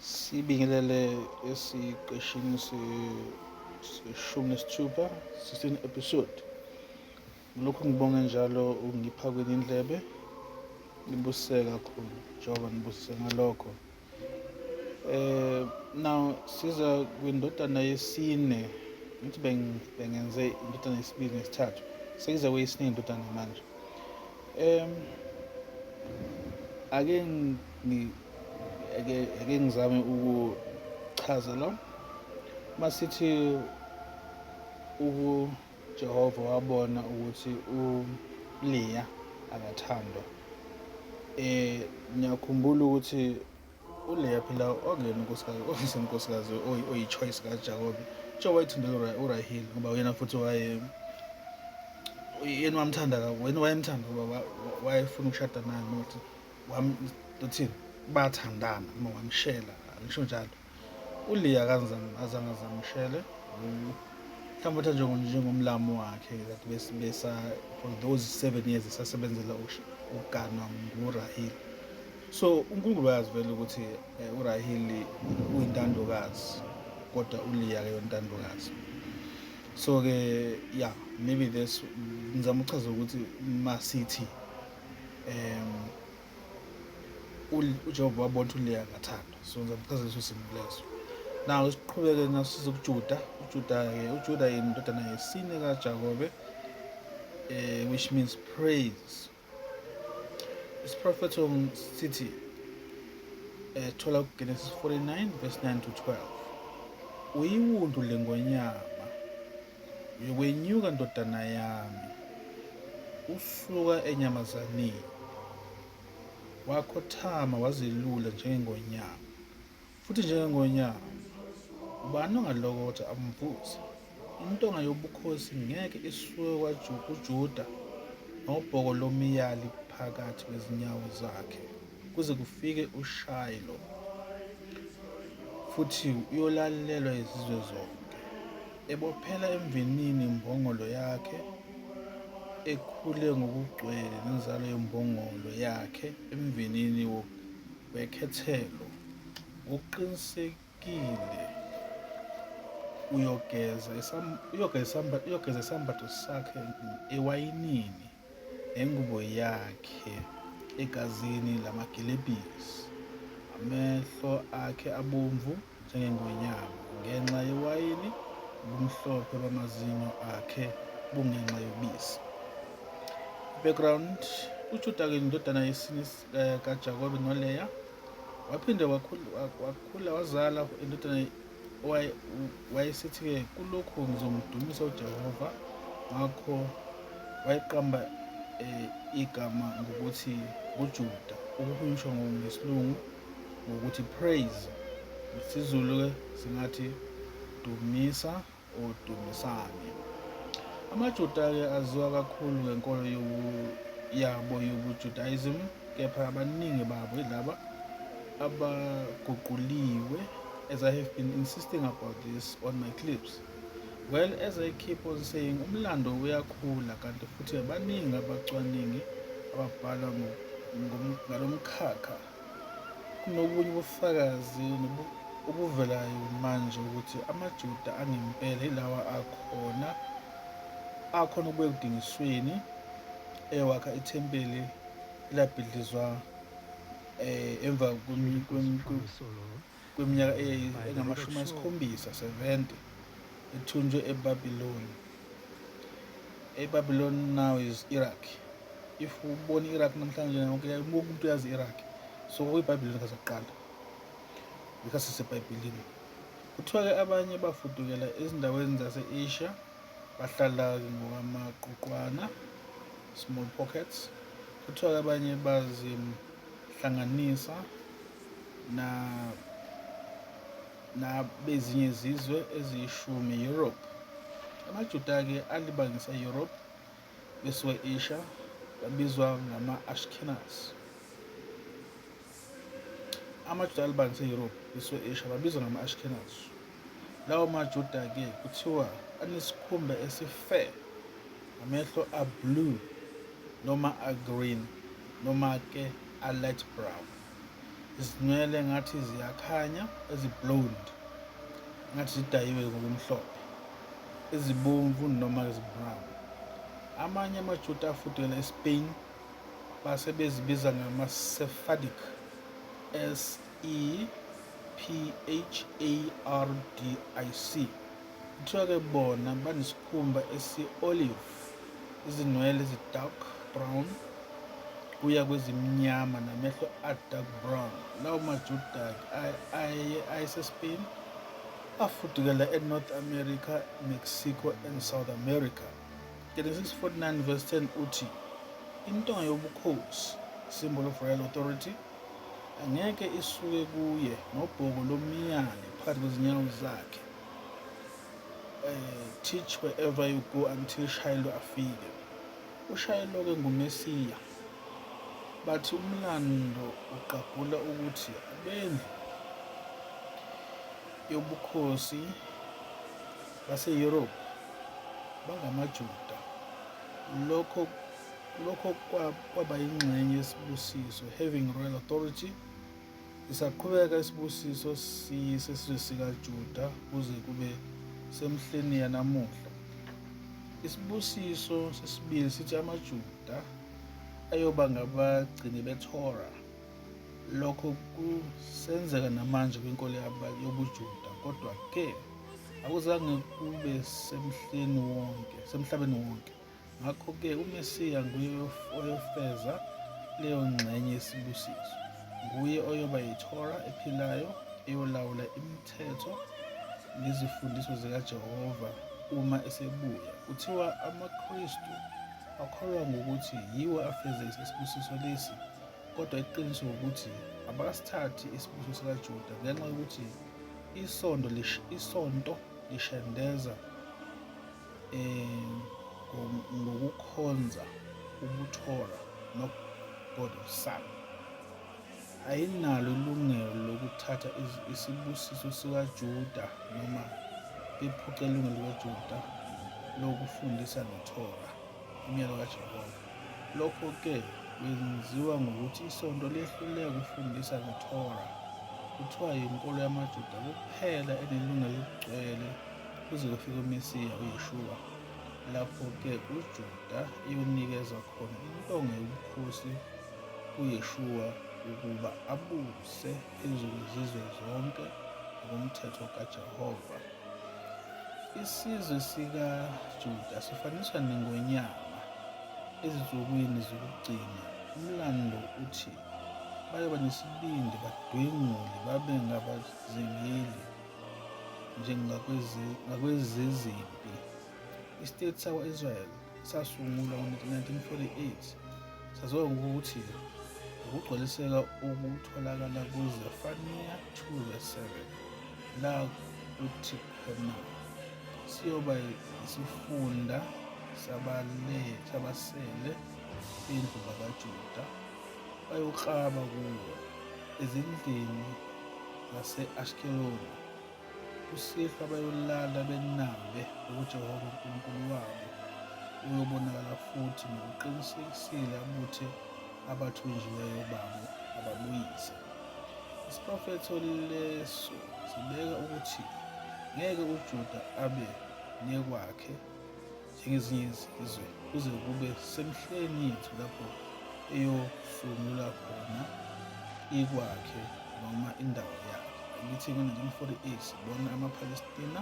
Sibingelele esiqeshini se-16, 16 episode. Lokhu ngibonge njalo ungipha kwenu indlebe. Nibusise kakhulu njengoba nibusise ngalokho. Now siza kwindodana yesine. Ngithi bengenze indodana yesibili nesithathu. Sekuza kweyesine indodana manje. Ake ake ngizame ukuchaza la. Masithi uJehova wabona ukuthi uLeah akathandwa. Ngiyakhumbula ukuthi uLeah phela wangena unkosikazi, owayesenkosikazi oyi-choice kaJakobe. Njengoba wayethandela uRaheli ngoba yena futhi waye yena wamthanda, wena wayemthanda ngoba wayefuna ukushada naye, nokuthi uthini, bathandana noma wamshela, angisho njalo. uLeah azange azamshele, mhlawumbe uthatha njengomlamu wakhe that besa for those 7 years esasebenzela ukuganwa nguRaheli. So uNkulunkulu wayazi vele ukuthi uRaheli uyintandokazi, kodwa uLeah ke uyintandokazi. So ke yeah, maybe this ngizama ukuchaza ukuthi masithi uJehova wabona ukuthi uLeah akathandwa, so ngizama ukuchaza leso simo leso. Now siqhubeke naso size kuJuda. uJuda ke, uJuda indodana yesine kaJakobe, which means praise. Isiprofetho sithi thola kuGenesis 49 verse 9 to 12. Uyiwundu lengonyama, uyokwenyuka ndodana yami, usuka enyamazaneni. Wakhothama wazelula njengengonyama, futhi njengengonyama ubani ongalokotha amvuse? Intonga yobukhosi ngeke isuke kuJuda, nobhoko lomyali phakathi kwezinyawo zakhe, kuze kufike uShilo, futhi uyolalelwa izizwe zonke. Ebophela emvinini imbongolo yakhe, ekhule ngokugcwele nenzalo yembongolo yakhe emvinini wekhethelo. Ngokuqinisekile uyogeza uyogeza isambatho sakhe ewayinini, nengubo yakhe egazini lamagilebhisi. Amehlo akhe abomvu njengengonyama ngenxa yewayini, ubumhlophe bamazinyo akhe bungenxa yobisi. Background: uJuda-ke indodana yesine kaJakobe noLeya. Waphinde wakhula wazala indodana, wayesithi-ke kulokhu ngizomdumisa uJehova, ngakho wayiqamba igama ngokuthi nguJuda, ukuhunyushwa ngesilungu ngokuthi praise. NgesiZulu-ke singathi dumisa or dumisani. AmaJuda-ke aziwa kakhulu ngenkolo yabo yobuJudaism, kepha abaningi babo yilaba abaguquliwe, as I have been insisting about this on my clips. Well, as I keep on saying, umlando uyakhula, kanti futhi abaningi abacwaningi ababhala ngalomkhakha. Kunobunye ubufakazi obuvelayo manje ukuthi amaJuda angempela yilawa akhona ukubuya ekudingisweni eyowakha ithempeli elabhidlizwa emva kweminyaka engama-70, 70 ethunjwe eBabiloni. EBabylon now is Iraq. If ubona i-Iraq namhlanje, yonke umuntu uyazi i-Iraq. So kuyiBhayibhelini kazakuqala, because sisebhayibhelini. Kuthiwa-ke abanye bafudukela ezindaweni zase-Asia, bahlala ngokwamaqoqwana, small pockets. Kuthiwa-ke abanye bazihlanganisa na nabezinye izizwe eziyishumi Europe. AmaJuda-ke alibangisa e-Europe besuka e-Asia, babizwa ngama-Ashkenaz. AmaJuda alibangisa e-Europe besuka e-Asia babizwa ngama-Ashkenaz. Lawo maJuda-ke kuthiwa anesikhumba esi-fair, amehlo a-blue noma a-green noma-ke a-light brown. Izinwele ngathi ziyakhanya, ezi-blonde, ngathi zidayiwe ngokumhlophe, ezibomvu noma ezi-brown. Amanye amaJuda afudukela eSpain base bezibiza ngama-Sephardic, S-E-P-H-A-R-D-I-C. Kuthiwa-ke bona banesikhumba esi-olive, izinwele ezi-dark brown kuya kwezimnyama namehlo a-dark brown. Lawo maJuda-ke ayeseSpain afudukela e-North America, Mexico and South America. Genesis 49 verse 10 uthi intonga yobukhosi, symbol of royal authority, angeke isuke kuye nobhoko lomiyane phakathi kwezinyawo zakhe. Teach wherever you go until Shiloh afike. UShiloh-ke nguMesiya. Bathi umlando uqagula ukuthi abendlu yobukhosi base-Europe bangamaJuda. Lokho kwaba yingxenye yesibusiso, having royal authority. Sisaqhubeka isibusiso sesizwe sikaJuda kuze kube semhleni yanamuhla. Isibusiso sesibili sithi amaJuda ayoba ngabagcini beTorah. Lokho kusenzeka namanje kwinkolo yobuJuda, kodwa ke akuzange kube semhleni wonke, semhlabeni wonke. Ngakho-ke uMesiya nguye oyofeza leyo ngxenye yesibusiso. Nguye oyoba yiTorah ephilayo eyolawula imithetho nezifundiso zikaJehova uma esebuya. Kuthiwa amaKristu akholwa ngokuthi yiwo afezekisa isibusiso lesi, kodwa iqiniso ukuthi abakasithathi isibusiso sikaJuda ngenxa yokuthi isonto lishendeza ngokukhonza ubuTorah not God of Son. Ayinalo ilungelo lokuthatha isibusiso sikaJuda noma bephuce ilungelo likaJuda lokufundisa ngeTorah, imiyalo kaJehova. Lokho-ke kwenziwa ngokuthi isonto liyehluleka ukufundisa ngeTorah. Kuthiwa yinkolo yamaJuda kuphela enelungelo eligcwele kuze kufike uMesiya uYeshua, lapho-ke uJuda eyonikezwa khona intonga yobukhosi kuYeshua ukuba abuse phezu kwezizwe zonke ngokomthetho kaJehova. Isizwe sikaJuda sifaniswa nengonyama ezinsukwini zokugcina. Umlando uthi bayoba nesibindi badwengule babe ngabazingeli njengakwezezimpi. I-state sakwa-Israel sasungulwa ngo-1948 saziwa ngokuthi ukugcwaliseka okutholakala kuZefaniya 2 verse 7 la kuthi khona siyoba isifunda sabasele bendlu bakaJuda bayoklaba kuwo ezindlini zase-Ashkeloni. Kusihlwa bayolala benabe ngokuJehova uNkulunkulu wabo uyobonakala futhi ngokuqinisekisile abuthe abathunjiweyo babo ababuyise. Isiprofetho leso sibeka ukuthi ngeke uJuda abe nekwakhe njengezinye izizwe kuze kube semhleni yethu lapho eyosungula khona ikwakhe noma indawo yakhe. Angithi ngo-1948 sibona amaPalestina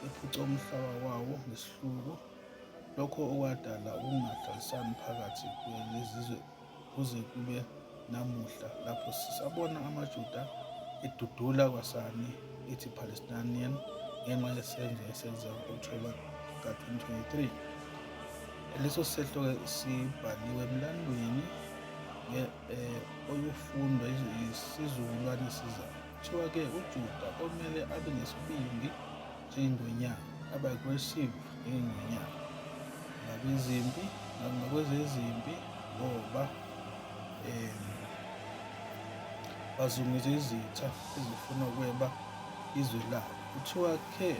ephuca umhlaba wawo ngesihluku, lokho okwadala ukungahlalisani phakathi kwelezizwe kuze kube namuhla lapho sisabona amaJuda edudula kwasani ethi Palestinian ngenxa yesenzo esenzeka ngo-Okthoba ka-2023. Leso sehlo-ke sibhaliwe emlandweni oyofundwa yisizukulwane esizayo. Kuthiwa-ke uJuda komele abe nesibindi njengengonyama, abe aggressive njengengonyama ngakwezimpi, ngakwezezimpi ngoba bazungeze izitha ezifuna ukweba izwe labo. Kuthiwa ke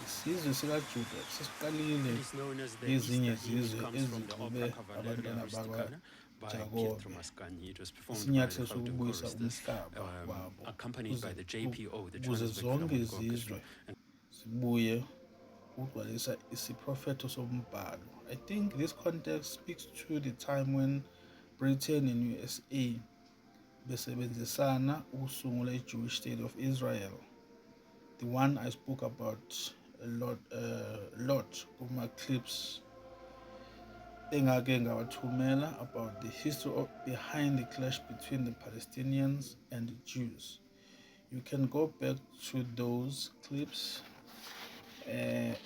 isizwe sikaJuda sesiqalile It is known as the ngezinye Easter hymn. It izizwe comes from the ezixube Opera Cavalleria abantwana Rusticana by Jakobe. Pietro Mascagni. It was performed by the Isinyathelo Gauteng sokubuyisa Choristers, umhlaba wabo accompanied by kuze the JPO, the ukuze Johannesburg zonke Philharmonic izizwe Orchestra. And zibuye ukugcwalisa isiprofetho sombhalo. I think this context speaks to the time when Britain and USA besebenzisana ukusungula i-Jewish State of Israel, the one I spoke about a lot kuma-clips engake ngawathumela about the history behind the clash between the Palestinians and the Jews. You can go back to those clips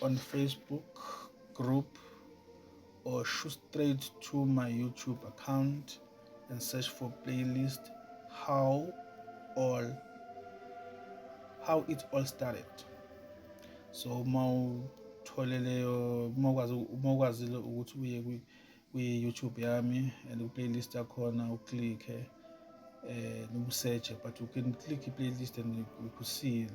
on Facebook group or shoot straight to my YouTube account and search for playlist how it all started. So uma uthole leyo, uma ukwazile ukuthi uye kwi-YouTube yami and ku-playlist yakhona u-click-e noma u-search, but you can click i-playlist and you could see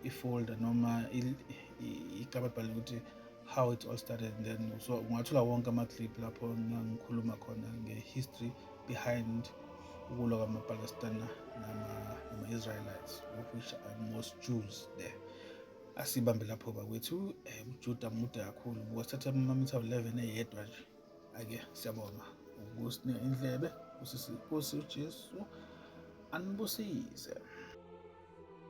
i-folder noma igama libhaliwe ukuthi "how it all started", and then so ungathola wonke ama-clip lapho ngikhuluma khona nge-history behind ukulwa kwama-Palestina nama-Israelites, of which are most Jews there. Asibambe lapho bakwethu. UJuda mude kakhulu, buka, amamitha awu-11 eyedwa nje. Ake siyabonga ukusinika indlebe. Nkosi uJesu anibusise.